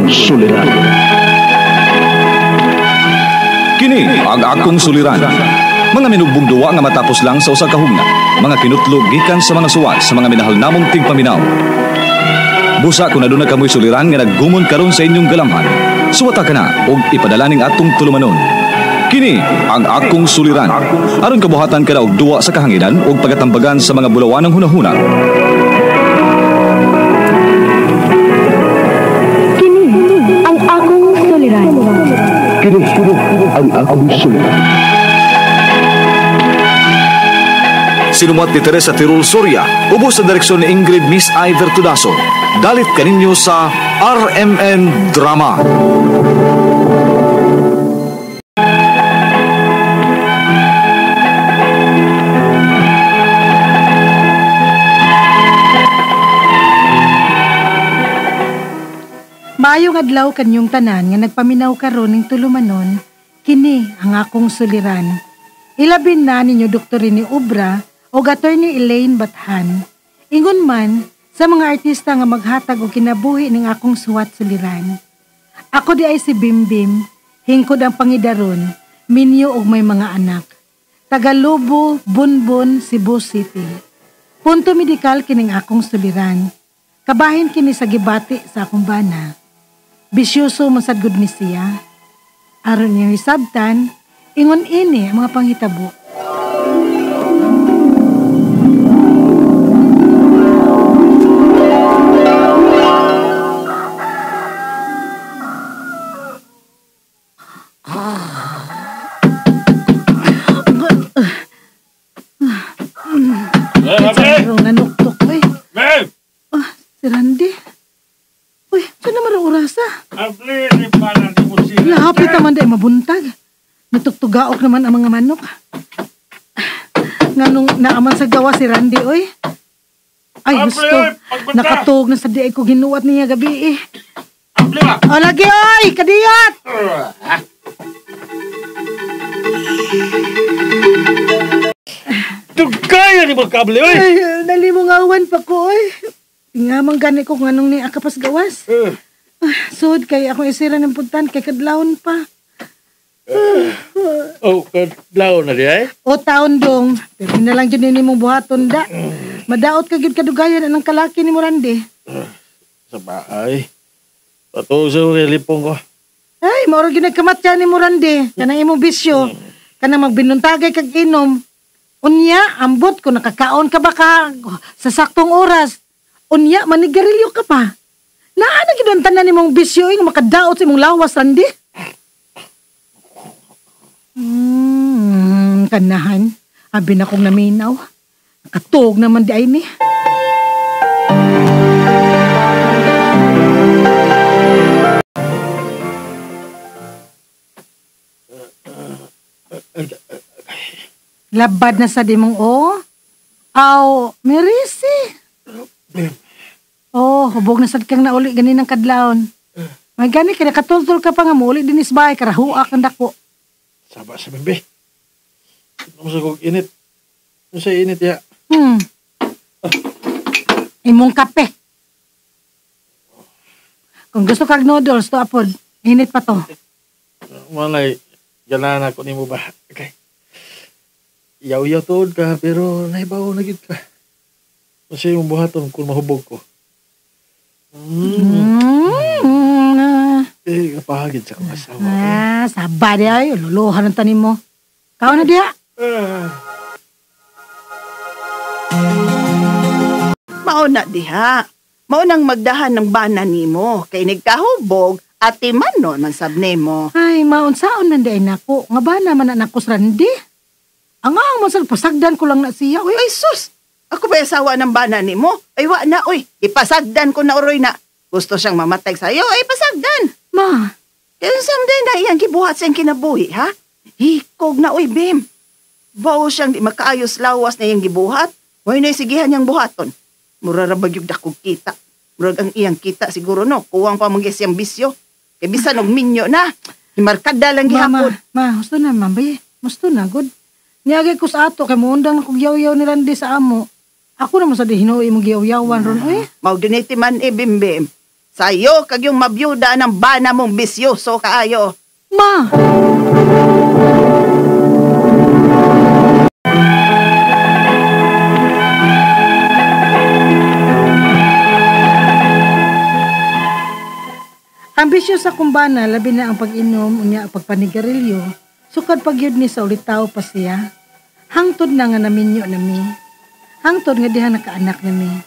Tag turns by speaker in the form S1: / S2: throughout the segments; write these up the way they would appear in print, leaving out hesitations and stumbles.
S1: akong suliran.
S2: Kini ang akong suliran. Mga minugbong duwa nga matapos lang sa usa ka hugna. Mga kinutlog gikan sa mga suwat sa mga minahal namong tigpaminaw. Busa kung aduna kamoy suliran nga naggumon karon sa inyong galamhan. Suwata ka na og ipadala ning atong tulumanon. Kini ang akong suliran. Aron kabuhatan ka na og duwa sa kahanginan og pagatambagan sa mga bulawanang hunahuna.
S3: Kini ang akong suliran.
S1: Kini ang akong suliran.
S2: Sinumuat ni Teresa Tirul Soria, ubos sa direksyon ni Ingrid Miss I. Vertudaso. Dalit kaninyo sa RMN Drama.
S4: Maayong adlaw kanyong tanan nga nagpaminaw karon ning tulumanon, kini ang akong suliran. Ilabin na ninyo Dr. Rene Obra o Attorney Elaine Bathan. Ingon man sa mga artista nga maghatag og kinabuhi ning akong suwat suliran. Ako di ay si Bimbim, hingkod ang pangidaron, minyo og may mga anak. Tagalobo, Bunbun, Cebu City. Punto medikal kining akong suliran. Kabahin kini sa gibati sa akong bana. Bisyoso man sad gud ni siya. Aron niyang hisabtan, ingon ini ang mga panghitabo. Nanuktok, oy. Ah, si Randy. Uy, saan naman ang orasa? Lahapit naman dahil mabuntag. Natugtugaok naman ang mga manok. Nganong naaman sa gawa si Randy, oy. Ay, gusto. Nakatug na sa diay ko ginuwat niya gabi eh. O, lagi, oy! Kadiyot!
S5: Tugkaya ni magkable, oy!
S4: Ay, nalimungawan pa ko, oy. Tingamang gani ko kung anong ni akapas gawas. Sud, kay akong isira ng puntan, kay kadlawon pa.
S5: Oh, kadlawon na di ay?
S4: O, taon dong. Pero na lang dyan nini mong buhaton da. Madaot ka gyud kadugayan anang kalaki ni Morande.
S5: Sa baay. Patuso kay lipong ko.
S4: Ay, mauro gyud nagkamatya ni Morande. Kanang imong bisyo. Kanang magbinuntagay kag inom. Unya, ambot ko nakakaon ka ba ka sa saktong oras. Unya, manigarilyo ka pa. Naa na gyud ang tanan nimong bisyo nga makadaot sa imong lawas, Randy. Kanahan. Abi na kong naminaw. Nakatuog naman di ay ni. Labad na sa di mong o. Aw, merisi. Oh, hubog na sad kang nauli ganin ang kadlawon. May gani kay nakatultol ka pa nga mouli dinis bahay karahuak ang dako.
S5: Saba sa bimbi. Ano sa kog init? Ano sa init ya?
S4: Imong kape. Kung gusto kag noodles to apod, init pa to.
S5: Malay, ganahan ako nimo ba? Okay. Yaw-yaw tuod ka pero naibaw na gid ka. Kasi imong buhaton kung mahubog ko. Eh, kapahagid sa kong asawa.
S4: Ah, saba di ay. Luluhan ang tanim mo. Kao na diha.
S6: Mauna diha. Maunang magdahan ng bana nimo. Kay nagkahubog, ati man nun man sab nimo.
S4: Ay, maunsaon man di ay nako. Nga ba naman na nako Randy? Ang ang masal pasagdan ko lang na siya. Uy.
S6: Ay sus! Ako ba asawa ng bana nimo? Ay wa na, uy. Ipasagdan ko na uroy na. Gusto siyang mamatay sa'yo, ay pasagdan.
S4: Ma.
S6: Kaya someday na iyang gibuhat siyang kinabuhi, ha? Hikog na, uy, Bim. Bao siyang di makaayos lawas na iyang gibuhat. Way na sigihan niyang buhaton. Mura ra bagyog dakog kita. Murag ang iyang kita siguro, no? Kuwang pa mangyas siyang bisyo. Kay bisan og minyo na. Himarkada lang gihapon.
S4: Ma, gusto na, ma. Bay, gusto na, good. Niagay ko sa ato, kay muundang akong yaw-yaw ni Randy sa amo. Ako naman sa di hinuoy mong giyaw-yawan ron, uy.
S6: Mao diniti man, eh, Bimbim. Sayo kag yung mabiyuda ng bana mong bisyoso kaayo.
S4: Ma! Ambisyo sa kumbana, labi na ang pag-inom, unya ang pagpanigarilyo, sukad pagyud ni sa ulitaw pa siya. Hangtod na nga naminyo nami. Hangtod nga diha nakaanak nami.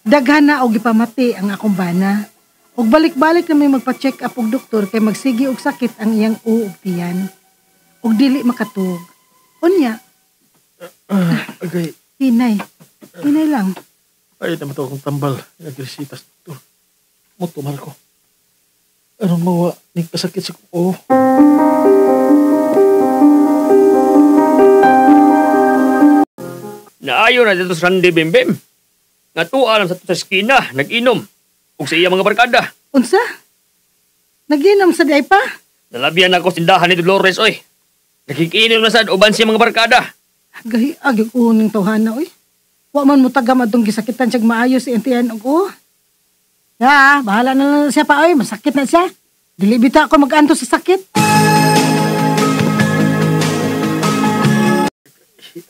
S4: Daghan na og gipamati ang akong bana. Og balik-balik nami magpa-check up og doktor kay magsigi og sakit ang iyang ug tiyan. Og dili makatuog. Unya.
S5: Agay.
S4: Hinay. Hinay lang.
S5: Ay, naman to akong tambal. Nagresita sa doktor. Mutumar ko. Anong mawa ning kasakit sa kuko?
S7: Naayo na dito sa Randy Bimbim. Natuwa lang sa eskina, nag-inom. Ug sa iya mga barkada.
S4: Unsa? Nag-inom sa di pa?
S7: Nalabian ako tindahan ni Dolores, oy. Nakikiinom na sad uban siya mga barkada.
S4: Gahi, agig uning tawhana, oy. Wa man mo tagam atong gisakitan siyag maayo si NTN og oh. Ya, bahala na lang siya pa, oy. Masakit na siya. Dili bita ako mag-anto sa sakit.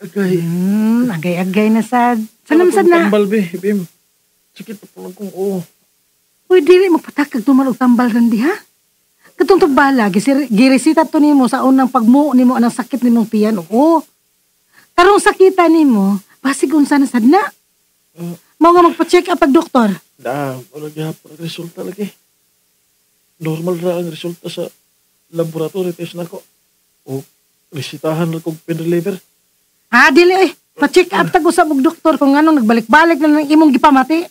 S5: Agay.
S4: Agay-agay na sad. Sanam sad na.
S5: Tambal, be, Bim. Sakit pa po lang kung oo.
S4: Uy, dili magpatakag tumal og tambal randi, ha? Katong tugbala, giresita to nimo sa unang pagmuo nimo anang sakit nimong tiyan, oo. Karong sakita nimo, basig unsa na sad na. Mao nga magpa-check up ag doktor.
S5: Da, wala gyapon ang resulta lagi. Normal ra ang resulta sa laboratory test nako. O resitahan ra kog pain reliever.
S4: Ah, dili eh. Pa-check up tag usab og doktor kung anong nagbalik-balik na ng imong gipamati.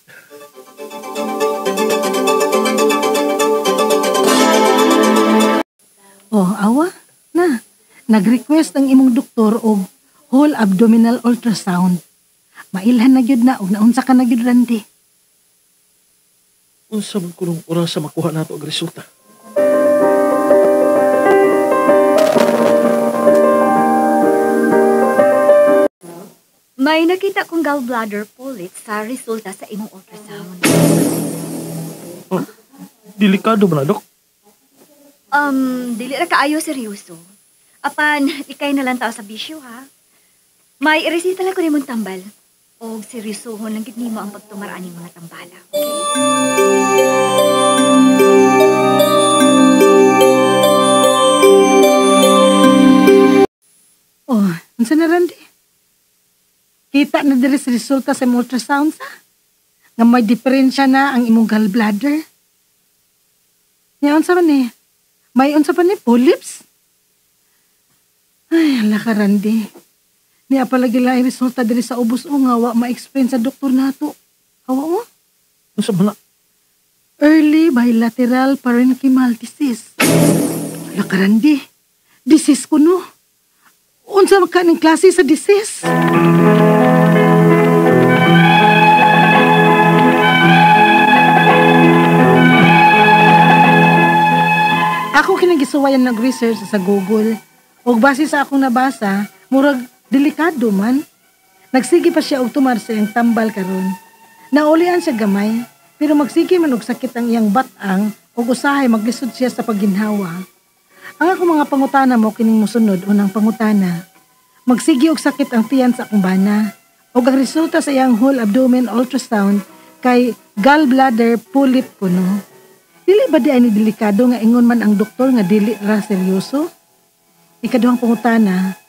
S4: Oh, awa na. Nag-request ang imong doktor og whole abdominal ultrasound. Mailhan na gyud na og naunsa ka na gyud Randy.
S5: Unsa man kunong oras sa makuha nato ang resulta?
S8: May nakita kong gallbladder polyp sa resulta sa imong ultrasound.
S5: Oh, delikado ba na, Dok?
S8: Dili ra kaayo seryoso. Apan, ikay na lang tao sa bisyo, ha? May resita lang ko nimong tambal. Og seryosohon lang gid nimo ang pagtumaraan ning mga tambala, okay?
S4: Oh, unsa na Randy? Kita na diri sa resulta sa imong ultrasound sa? Nga may diferensya na ang imong gallbladder. Nya unsa man ni? May unsa pa ni polyps? Ay, hala ka Randy. Niya palagi lang ang resulta diri sa ubos o nga wa ma-explain sa doktor nato. Awa mo?
S5: Unsa man na?
S4: Early bilateral parenchymal disease. Hala ka Randy. Disease ko no. Unsa man ka ning klase sa disease? Ako kinagisuwayan nag-research sa Google. Og base sa akong nabasa, murag delikado man. Nagsige pa siya og tumar sa iyang tambal karon. Naulian siya gamay, pero magsige man og sakit ang iyang batang og usahay maglisod siya sa pagginhawa. Ang akong mga pangutana mo kining mosunod, unang pangutana. Magsige og sakit ang tiyan sa akong bana. Og ang resulta sa iyang whole abdomen ultrasound kay gallbladder polyp kuno. Dili ba di ay ni delikado nga ingon man ang doktor nga dili ra seryoso? Ikaduhang pangutana,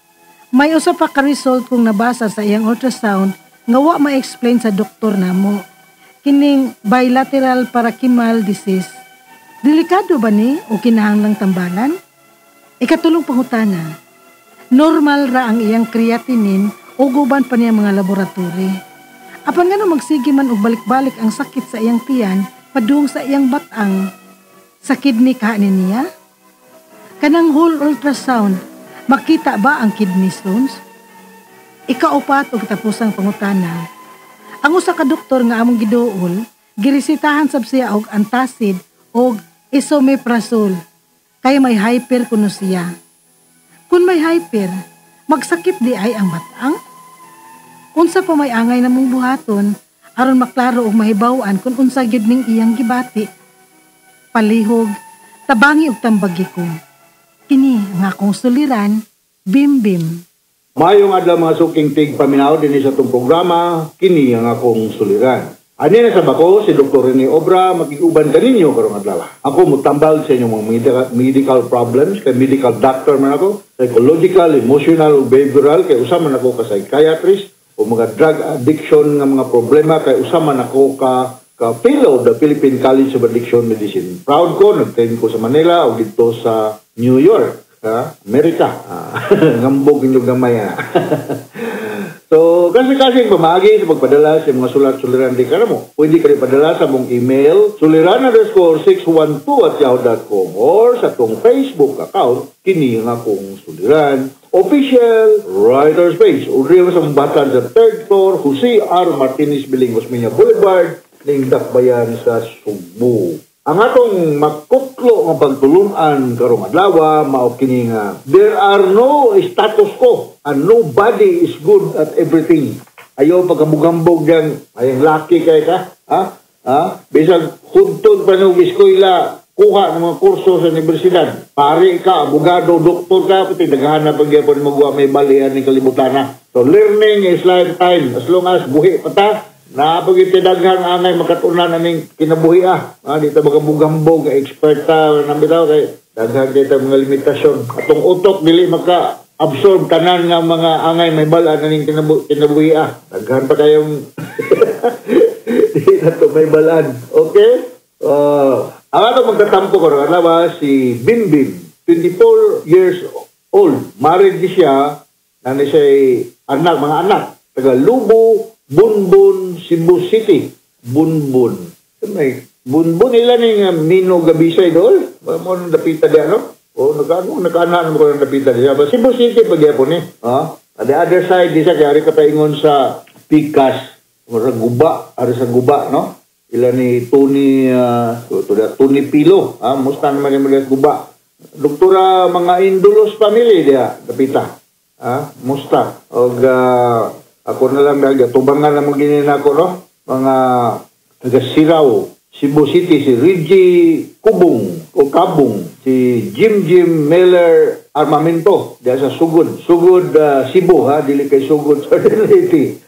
S4: may usa pa ka result kung nabasa sa iyang ultrasound nga wa ma-explain sa doktor namo. Kining bilateral parenchymal disease. Delikado ba ni o kinahanglang tambalan? Ikatulong pangutana, normal ra ang iyang creatinine o guban pa niya mga laboratory. Apan ngano magsige man og balik-balik ang sakit sa iyang tiyan padung sa iyang batang sa kidney kanin niya? Kanang whole ultrasound, makita ba ang kidney stones? Ikaupat og katapusang pangutana. Ang usa ka doktor nga among giduol, giresetahan sab siya og antacid og esomeprazole kay may hyper kuno siya. Kun may hyper, magsakit di ay ang batang? Unsa pa may angay namong buhaton aron maklaro og mahibaw-an kung unsa gyud ning iyang gibati Palihog, tabangi og tambagi ko. Kini ang akong suliran, Bim Bim.
S9: Mayong adlaw, mga suking tig paminaw dinhi sa atong programa, kini ang akong suliran. Ani na sa bako si Dr. Rene Obra, makiguban kaninyo karong adlaw. Ako mutambal sa inyong mga medical problems, kay medical doctor man ako, psychological, emotional ug behavioral, kay usa man ako ka psychiatrist, o mga drug addiction nga mga problema, kay usa man ako ka fellow of the Philippine College of Addiction Medicine. Proud ko, nag-train ko sa Manila o dito sa New York, ha? Amerika. Ngambog inyong gamay. Ha? So, kasi pamaagi sa pagpadala sa mga sulat-suliran di ka mo. Pwede ka rin padala sa mong email, suliran_612@yahoo.com or sa tong Facebook account, kini nga akong suliran official writer's page. O rin sa batan sa third floor, Jose R. Martinez Building, Osmeña Boulevard, ning Dakbayan sa Sugbo. Ang atong makutlo nga pagtulunan karong adlaw mao kini nga there are no status quo and nobody is good at everything. Ayaw pagkabugambog yang ayang laki kay ka, ha? Ha? Bisag hudton pa nung eskwela, kuha ng mga kurso sa universidad. Pari ka, abogado, doktor ka, pati daghan na pagyapon magwa may balian ni kalibutan na. So learning is lifetime. As long as buhi pa ta, napagitidaghan angay makatunan aning kinabuhi ah. Di ta magabugambog, expert ta nang bitaw kay daghan kay ta mga limitasyon. Atong utok dili maka absorb tanan nga mga angay may balaan aning kinabuhi ah. Daghan pa kayong di na to may balaan. Okay? Ang atong magtatampo karon adlaw si Bimbim, 24 years old. Married di siya, nani siya anak, mga anak, taga Lubo, Bunbun, Cebu City. Bunbun. May Bunbun ila ning Mino Gabisay dol. Mo nang dapita di ano? O nakaano nakaana mo ko nang dapita di. Cebu City pagyapon ni. Ha? On the other side di sa kay ari ka paingon sa Pikas, murag guba, ari sa guba, no? Ila ni Tony Tony Pilo, ha? Musta naman yung mga guba. Doktora mga Indulos family diha dapita. Ha? Musta. Og ako na lang nagatubangan na mo ginin ako, no? Mga taga Sirao, Cebu City, si Reggie Kubong o Kabong, si Jim Jim Miller Armamento, diya sa Sugod. Sugod, Cebu, ha? Dili kay Sugod sa City.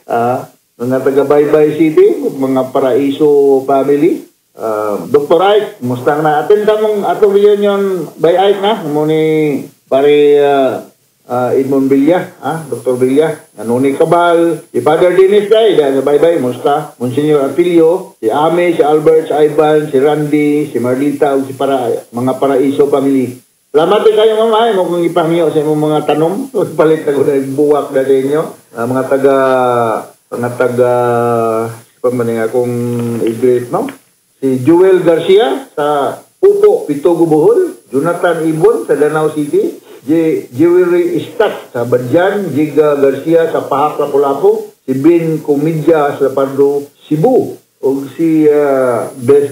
S9: Mga taga Baybay City, mga Paraiso family. Dr. Ike, musta na? Attend mong atong reunion by Ike na? Mo ni pare Edmond Villa, ha? Dr. Villa, Anoni Cabal, si Father Dennis Day, dahil sa bye-bye, musta, Monsignor Atilio, si Ame, si Albert, si Ivan, si Randy, si Marlita, ug si para, mga Paraiso family. Salamat din kayo, mama, mo kung ipangyo sa imong mga tanom, palit na ko na buwak na sa inyo. Mga taga, pamaning akong i-greet, no? Si Joel Garcia sa Upo, Pitogo, Bohol, Jonathan Ibon sa Danao City, Jewelry Istat sa Badyan, Giga Garcia sa Pahak, Lapu-Lapu, si Ben Comidya sa Pardo, Cebu, ug si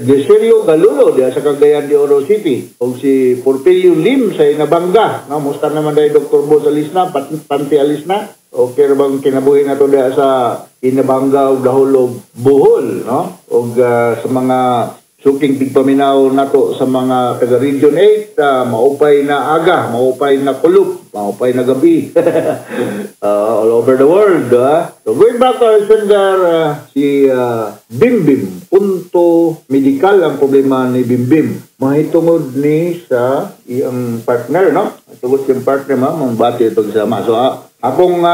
S9: Geserio Galulo diha sa Cagayan de Oro City, ug si Porpilio Lim sa Inabanga, no? Musta naman dahil Dr. Bo sa Alisna, Panti Alisna, okay ra bang kinabuhi na to diha sa Inabanga ug Dahulog, Bohol, no? Ug sa mga suking tigpaminaw nato sa mga taga Region 8, maupay na aga, maupay na kulop, maupay na gabi. All over the world. So going back to our sender, si Bimbim, punto medical ang problema ni Bimbim. Mahitungod ni sa iyang partner, no? Tungod siyang partner, ma, mambati pagsama. So, akong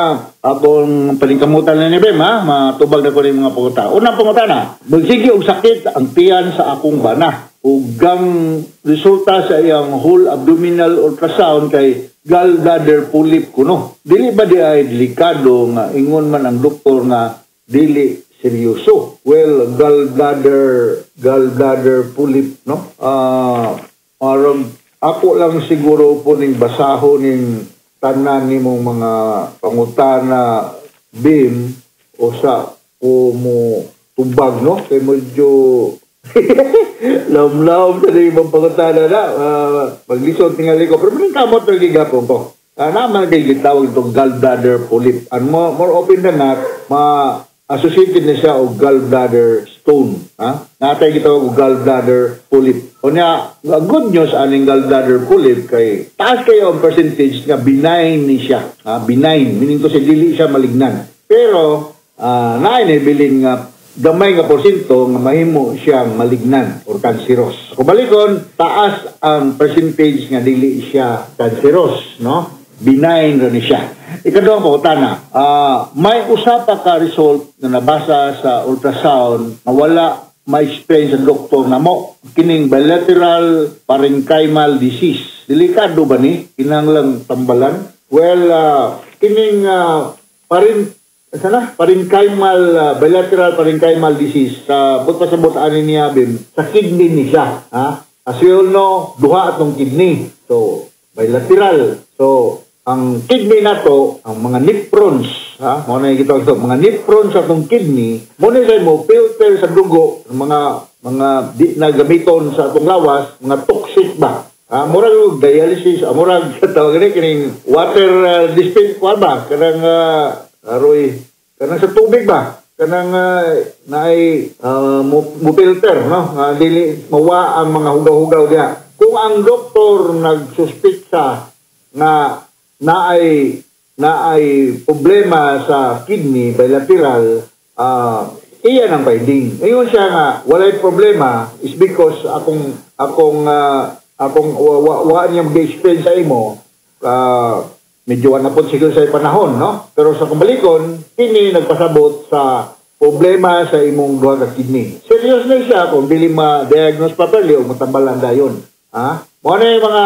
S9: paningkamutan na ni Bim, ha? Matubag na ko rin mga panguta. Unang pangutana, magsige og sakit ang tiyan sa akong bana. Ugang resulta sa iyang whole abdominal ultrasound kay gallbladder polyp kuno. Dili ba di ay delikado nga ingon man ang doktor nga dili seryoso? Well, gallbladder polyp, no? Arang ako lang siguro po ning basaho ning tanan nimong mga pangutana, Bim, o sa ko mo tubag, no, kay medyo lawom-lawom sa imong pangutana na maglisod tingali ko, pero maning kamot lagi gapon ko naman kay gitawag itong gallbladder polyp, and more often than not ma associated na siya og gallbladder stone, ha? Natay gitawag og gallbladder polyp. Unya, ang good news aning gallbladder polyp kay taas kayo ang percentage nga benign ni siya. Ha? Benign, meaning to say dili siya malignan. Pero naay nabilin nga gamay nga porsyento nga mahimo siyang malignan or cancerous. Kung balikon, taas ang percentage nga dili siya cancerous, no? Benign ra ni siya. Ikaduhang pangutana, may usa pa ka result na nabasa sa ultrasound nga wala ma-explain sa doktor namo, kining bilateral parenchymal disease. Delikado ba ni? Kinahanglang tambalan? Well, kining sana parenchymal bilateral parenchymal disease, sa but pasabot ani niya, Bim, sa kidney ni siya, ha? As we all know, duha atong kidney, so bilateral. So ang kidney nato, ang mga nephrons, ha, mo na gitawag ito, mga nephrons sa atong kidney, mo na siya mo filter sa dugo ang mga di na gamiton sa atong lawas, mga toxic ba. Ah, murag og dialysis, murag tawag ni kining water dispense kuan ba, kanang aroy, kanang sa tubig ba, kanang naay mo filter, no, nga dili mawa ang mga hugaw-hugaw diha. Kung ang doktor nagsuspetsa nga naay problema sa kidney bilateral, iyan ang finding. Ngayon siya nga walay problema is because akong akong akong wa niya mag-explain sa imo, medyo wa na po siguro sa panahon, no? Pero sa kumbalikon, kini nagpasabot sa problema sa imong duha ka kidney. Serious na siya kung dili ma-diagnose properly o matambalan dayon. Ha? Mo na yung mga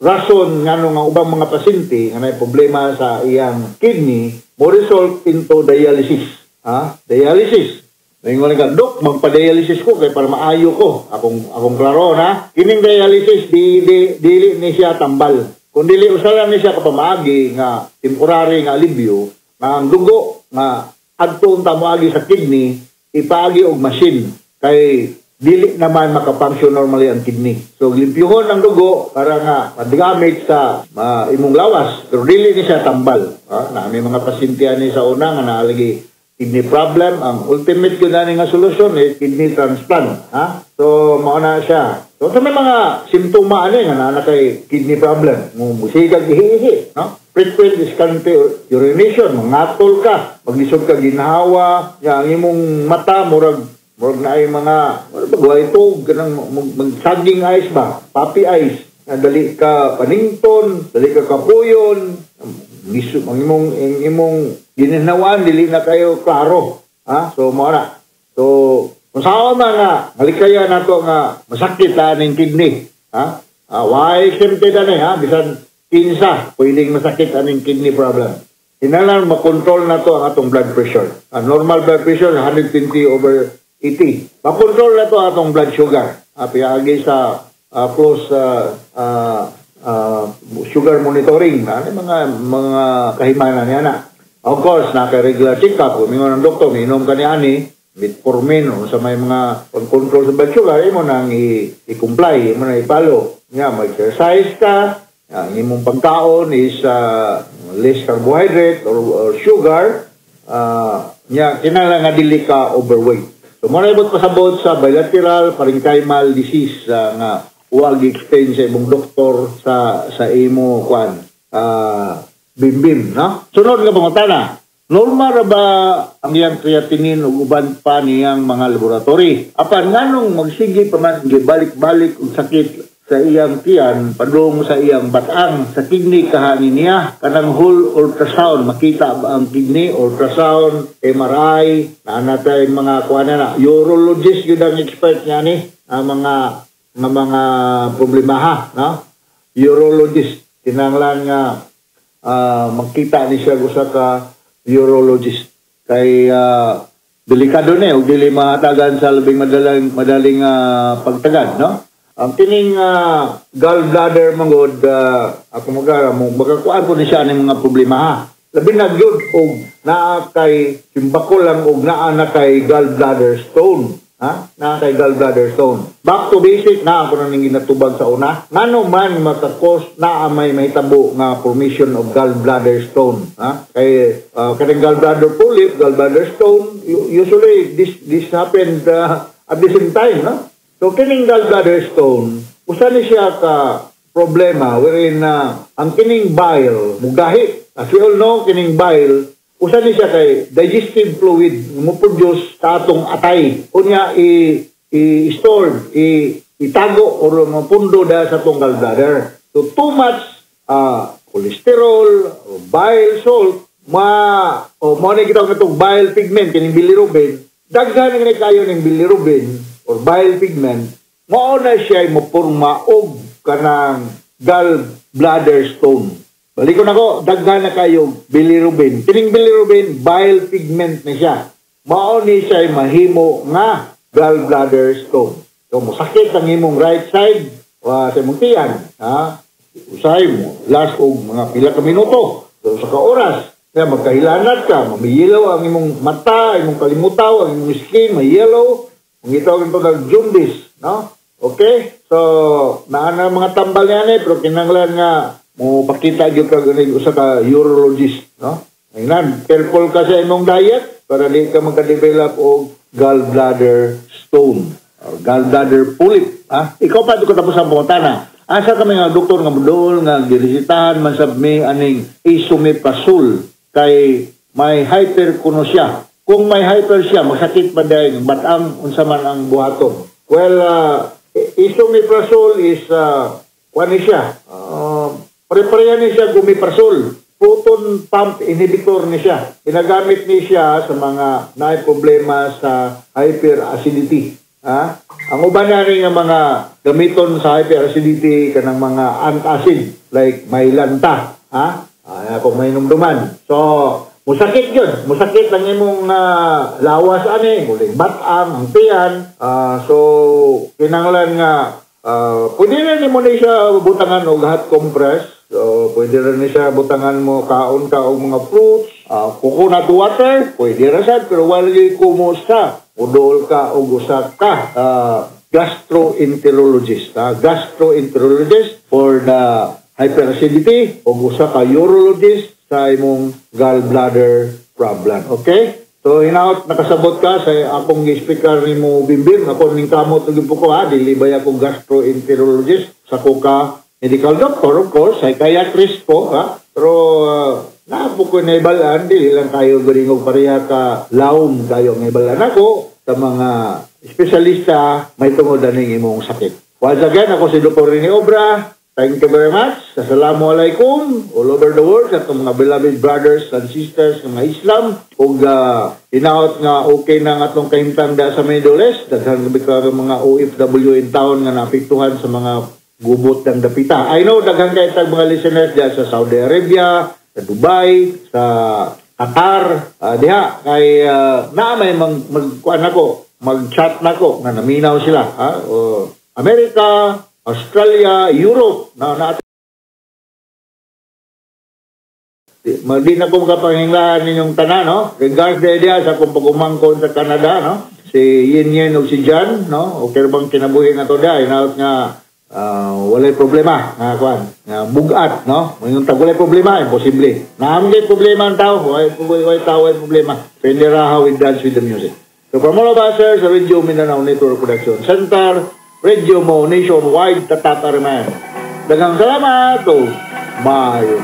S9: rason ngano nga ubang mga pasyente nga may problema sa iyang kidney mo result into dialysis. Ha? Dialysis. Ngayon ka, "Dok, magpa-dialysis ko kay para maayo ko." Akong klaro na. Kining dialysis, di, di, dili ni siya tambal. Kung dili, usa lang ni siya kapamaagi nga temporary nga alibyo, nga ang dugo nga adto unta moagi sa kidney, ipaagi og machine kay dili naman makafunction normally ang kidney. So limpyuhon ang dugo para nga magamit sa imong lawas, pero dili ni siya tambal. Ha? Na may mga pasyente ani sa una nga naalagi kidney problem, ang ultimate gyud ani nga solusyon is kidney transplant. Ha? So mao na siya. So sa may mga simptoma ani nga naa na kay kidney problem, mo musigag ihi-ihi, no? Frequent scanty urination, mangatol ka, maglisod ka ginhawa, ya, ang imong mata murag naay mga wala ba guwaytog, kanang magsaging eyes ba, puppy eyes, nga dali ka panington, dali ka kapuyon, liso, ang imong gininawaan dili na kayo klaro, ha? So mao na. So kung sa man nga malikaya nato nga masakit aning kidney, ha? Why exempted ani, ha? Bisan kinsa pwedeng masakit aning kidney problem. Kinahanglan makontrol na to ang atong blood pressure. Ang normal blood pressure 120 over 80. Makontrol na to ang atong blood sugar. Piagi sa close sugar monitoring. Ano mga kahimana niya na. Of course, naka-regular check-up. Kung mingon ang doktor, minom ka ni ani, metformin o sa may mga pag-control sa blood sugar, imo nang i-comply, imo nang i-follow. Nga, mag-exercise ka, ang imong pagkaon is less carbohydrate or sugar, nya kinahanglan nga dili ka overweight. So mo na ibot pasabot sa bilateral parenchymal disease nga wa gi-explain sa imong doktor sa imo kwan, Bimbim, no? Sunod nga pangutana. Normal ra ba ang iyang creatinine ug uban pa niyang mga laboratory? Apan nganong magsige pa man gibalik-balik og sakit sa iyang tiyan padung sa iyang batang? Sa kidney kahani niya? Kanang whole ultrasound, makita ba ang kidney? Ultrasound, MRI, naa na tay mga kuan na urologist yun ang expert niya ni ang mga problema, ha, no? Urologist, kinahanglan nga makita ni siya usa ka urologist kay delikado ni og dili mahatagan sa labing madaling pagtagad, no? Ang kining gallbladder mangod, ako magara mo makakuan po ni siya ning mga problema, ha? Labi na gyud og naa kay simbako lang og naa na kay gallbladder stone. Ha? Na kay gallbladder stone. Back to basic na ako na ning ginatubag sa una. Ngano man makakos na may mahitabo nga formation of gallbladder stone. Ha? Kay kaning gallbladder polyp, gallbladder stone, usually this happened at the same time, no? So kining gallbladder stone, usa ni siya ka problema wherein ang kining bile mugahi. As we all know, kining bile usa ni siya kay digestive fluid mo produce sa atong atay. Unya i-stored, itago or mapundo da sa atong gallbladder. So too much cholesterol, or bile salt, ma o mo ni kita katong bile pigment kining bilirubin, daghan ni kayo ning bilirubin or bile pigment, mao na siya mopurma og kanang gallbladder stone. Balikon ako, daghan na kayo bilirubin. Kining bilirubin, bile pigment na siya. Mao ni siya mahimo nga gallbladder stone. So, masakit ang imong right side sa imong tiyan. Ha? Usahay mo, last og mga pila ka minuto. So, sa ka oras, kaya magkahilanat ka, mamiyelaw ang imong mata, imong kalimutaw, ang imong skin, mayellow. Mangitaw ito ng jaundice. No? Okay? So, naa na mga tambal yan pero kinanglan nga mo pakita gyud ka ganing usa ka urologist, no? Ingnan, careful ka sa imong diet para di ka magka-develop og gallbladder stone or gallbladder polyp, ha? Ikaw pa di ko tapos ang pangutana. Asa kami nga doktor nga moduol nga giresetahan man sab mi aning esomeprazole kay may hyper kuno siya. Kung may hyper siya, masakit pa dahil batang unsa man ang buhaton. Well, esomeprazole is kuan ni siya. Pare-pareha ni siya gumiprazole. Proton pump inhibitor ni siya. Ginagamit ni siya sa mga naay problema sa hyperacidity. Ha? Ang uban na rin nga mga gamiton sa hyperacidity kanang mga antacid like Mylanta. Ha? Ay, ako may numduman. So, musakit yun. Musakit ang imong lawas ani, muling batang, ang tiyan. So, kinanglan nga pwede na nimo ni siya butangan og hot compress. So, pwede rin ni siya butangan mo kaon ka og mga fruits, coconut water, pwede ra sad, pero wala kumusta. Udol ka og usa ka gastroenterologist. Gastroenterologist for the hyperacidity og usa ka urologist sa imong gallbladder problem. Okay? So, hinaot nakasabot ka sa akong gi-speaker nimo Bimbim, ako ning kamot ug ko ha, dili ba ako gastroenterologist, sa ko ka medical doctor, of course, psychiatrist ko, ha? Pero naapo ko naibalaan, dili lang kayo garingog pareha ka laom kayo naibalaan ako sa mga espesyalista may tungod aning imong sakit. Once again, ako si Dr. Rene Obra. Thank you very much. Assalamualaikum all over the world at mga beloved brothers and sisters ng mga Islam. Ug hinaot nga okay na ang atong kahimtang da sa Middle East. Daghan gabi ka mga OFW in town nga naapektuhan sa mga gubot ng dapita. I know daghan kay tag mga listeners diyan sa Saudi Arabia, sa Dubai, sa Qatar, diha kay naa may magkuan nako, mag-chat nako nga naminaw sila, ha? O, Amerika, Australia, Europe, na di na ko makapanginglahan ninyong tanan, no? Regards diha sa akong pag-umangkon sa Canada, no? Si Yin Yin o si John, no? Okay bang kinabuhi na to diha, hinaot nga walay problema nga kuan, nga bugat, no? Moingon tag walay problema, imposible. Naam kay problema ang tao, walay tao walay problema. Pwede ra how we dance with the music. So from all of us here sa Radio Mindanao Network Production Center, Radio Mo Nationwide, tatatariman. Daghang salamat o mayo.